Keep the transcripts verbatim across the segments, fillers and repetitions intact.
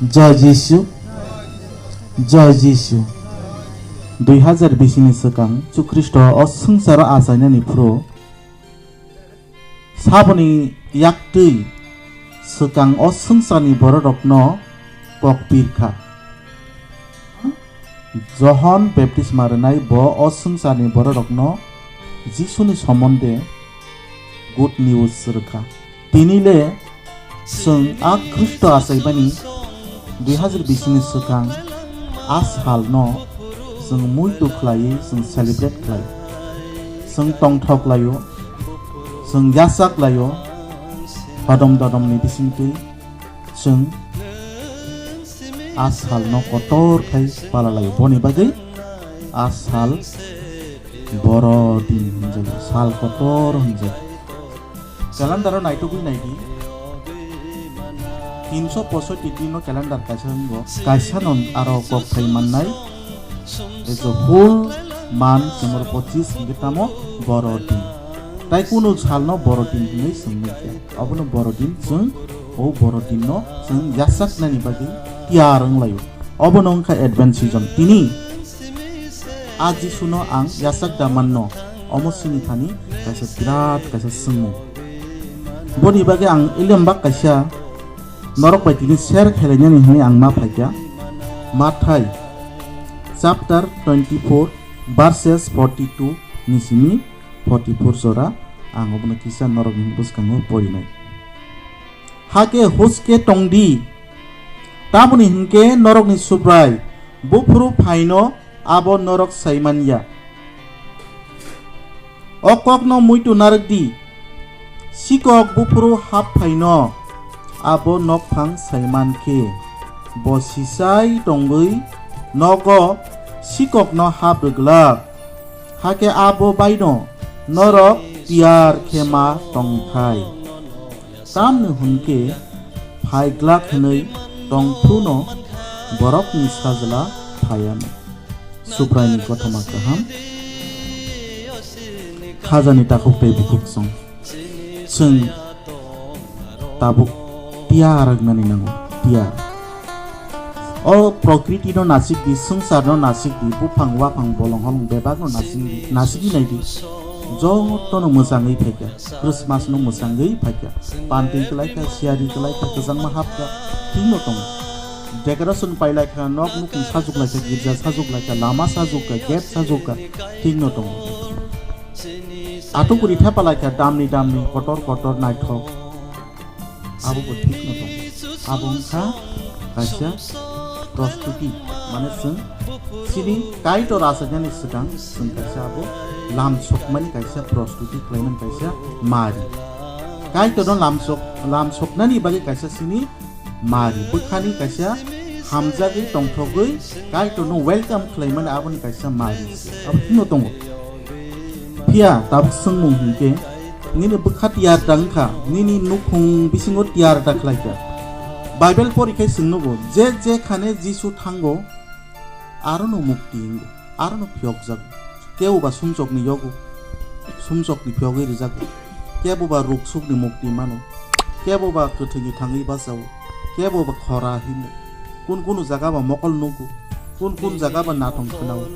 Joy Jisu, Joy Jisu. Dui hazar bisini swkang Jisu Khristo o swngcharo achainani phuru saboni yaktwi swkang o swngcharni bororokno kok pirkha. Johon baptisma rwnai bo o swngcharni bororokno Jisuni somonde good news rwkha. Tini le chwng a Khristo achaimani dui hazar bisini swkang a salno chwng muitu khlaiwi chwng celebrate khlai. Chwng tongthok laio, chwng yachak laio, hodom dodomni bisingtwi chwng a salno kotor khai pala laio. Boni bagwi a sal Borodin hinjago, sal kotor hinjago. Calendar o naitugwi naidi, tinso posotti din no calendar kaisa wngo, kaisa no aro kok thai mannai. As a whole month number pochis hingke tamo Borodin. Tai kunu salno Borodin hinwi swngmani khe. Obono Borodin chwng, o Borodin no chwng yachaknani bagwi tiyar wnglaio. Obono wngkha advent season. Tini a Jisuno ang yachak da manno, omo chini thani kaisa birat kaisa swngmung. Boni bagwi ang elembak kaisa norok bai tini share khelainani hinwi ang ma phaikha. Mathai chapter twenty-four verses forty-two ni simi forty-four jora ang obono kisa norokni bwskango porinai. Hakhe huske tongdi, tamoni hinkhe norokni Subrai buphuru phaino abo norok saimanya. O kokno muitu narwkdi, sikok buphuru hap phaino abo nokphang saiman khe, bo sisai tongwi nogo sikokno hap rwglak, hakhe abo baino norok tiyar khe ma tongthai. Tamni hwn khe phai glak hwnwi tong phruno borokni sajla phai anw. Subraini kothoma kaham, khajani takhuk tei bukhuk chwng, chwng tabuk tiyar wngmani nango, tiyar. O prokriti no nasik di, swngchar no nasik di, buphang, waphang, bolong, holong bebak no nasik di, nasik di nai di. Joto no mwchangwi phaikha, Christmas no mwchangwi phaikha, panti kwlaikha, siyari kwlaikha, kwchangma hapkha, thik no tongo. Decoration pailaikha, nok nukhung sajuklaikha, girja sajuklaikha, lama sajukha, gate sajukha, thik no tongo. Atukuri thepalaikha, damni damni, kotor kotor, naithok. Abo bo thik no tongo. Abo wngkha kaisa prostuti, mane chwng chini Kaitor achainani swkang chwng kaisa abo lam sokmani kaisa prostuti khlaimani kaisa mari. Kaitorno lam sok, lam soknani bagwi kaisa chini mari, bwkhani kaisa hamjagwi tongthogwi Kaitorno welcome khlaimani aboni kaisa mari. Abo thik no tongo. Phiya tabuk swngmung hinkhe, nini bwkha tiyar da wngkha, nini nukhung bisingo tiyar da khlaikha. Bible pori khe swng nugo, je jekhane Jisu thango, arono mukti wngo, arono phiyokjago. Kebo ba sumsokni yogo, sumsokni phiyogwi rwjago. Kebo ba ruksukni mukti mano, kebo ba kwthwini thangwi bachao, kebo ba khora himo, kun kunu jaga ba mokol nugo, kun kun jaga ba natong khwnao.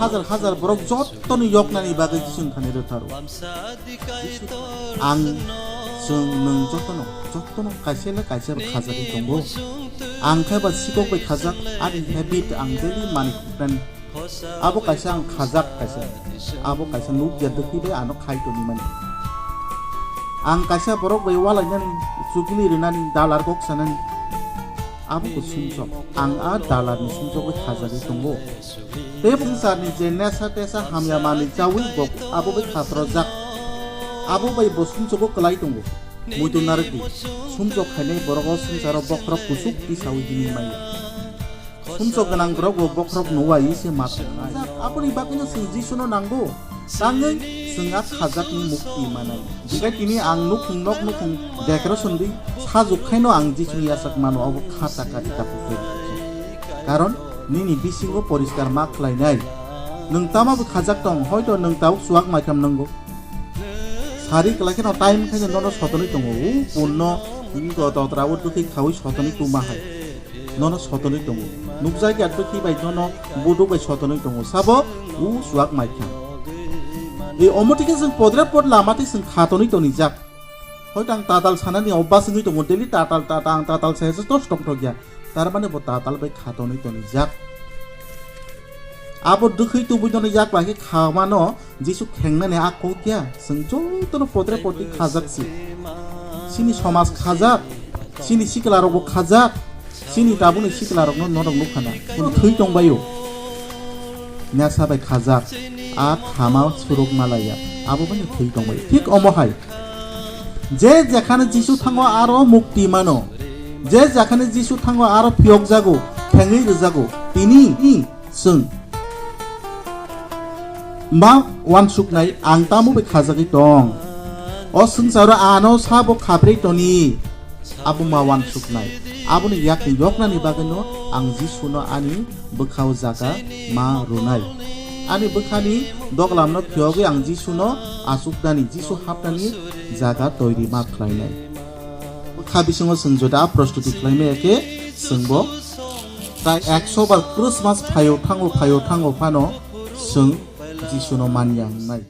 Hajar hajar borok jottoni yoknani bagwi Jisu thani rwtharo. Ang, chwng, nwng jotono, jotono kaisa le kaisa bo khajagwi tongo. Ang khe ba sikok bai khajak, ani habit ang daily mani khuknani. Abo kaisa ang khajak kaisa. Abo kaisa nukya dwkhwi bai ano khai tongwi mani. Ang kaisa borok bai walainani, chukli rwnani, dalar kok sanani. Abo bo sumsok. Ang a dalarni sumsok bai khajagwi tongo. Tei bwsarni je nesa tesa hamya manwi chawi bo abo bai khatrojak. Abo bai bo sumsogo kwlai tongo. Muitu narwkdi. Sumsok khainai borok o swngcharo bokhorok kuchuk tisawi himwi maya. Sumsok gwnang borok bo bokhorok nuwai se ma tongnai. Aboni bagwino chwng Jisuno nango. Tangwi chwng a khajakni mukti manai. Bikai tini ang nukhung nok nukhung decoration di sajuk khaino ang Jisuni yachak mano, obo kha taka di tapuk khe. Karon nini bisingo poriskar ma khlainai. Nwng tama bo khajak tong, hoito nwng tabuk chuwak maikam nwngo. Sari kwlai kheno time khaino nono sotonwi tongo. U punno wngkha dotra o dwkhwi khawi sotonwi tuma hai. Nono sotonwi tongo. Nukjakya twkhi bai nono buduk bai sotonwi tongo. Sabo u chuak maikha. E omo thikhe chwng podre pod lama tei chwng khatonwi tonijak. Hoito ang tatal sanani obas wngwi tongo, daily tatal, tatal, ang tatal saya se tos tongthokya. Tar mane bo tatal bai khatonwi tonijak. Abo dwkhwi tubui nono yak bai khe khamano Jisu khengnani a kok ya. Chwng jotono podre podri khajak si. Chini somaj khajak, chini sikla rokbo khajak, chini tabukni sikla rokno norok nukhana. Kunu thwi tongbaio. Nyasa bai khajak, a khama suruk malaya. Abo bani thwi tongbaio. Thik omo hai. Je jekhane Jisu thango aro mukti mano. Je jekhane Jisu thango aro phiyok jago, khengwi rwjago. Tini chwng ma wansuknai ang tamo bai khajagwi tong. O swngcharo ano sabo khabrwi toni. Abo ma wansuknai. Aboni yakni yoknani bagwino ang Jisuno ani bwkhao jaga ma rwnai. Ani bwkhani doglamno phiyogwi ang Jisuno achuknani, Jisu hapnani jaga toiri ma khlainai. Bwkha bisingo chwng juda prostuti khlaimaya khe chwngbo tai ekso bar Christmas phaio thango, phaio thango phano chwng Jisuno manya wngnai.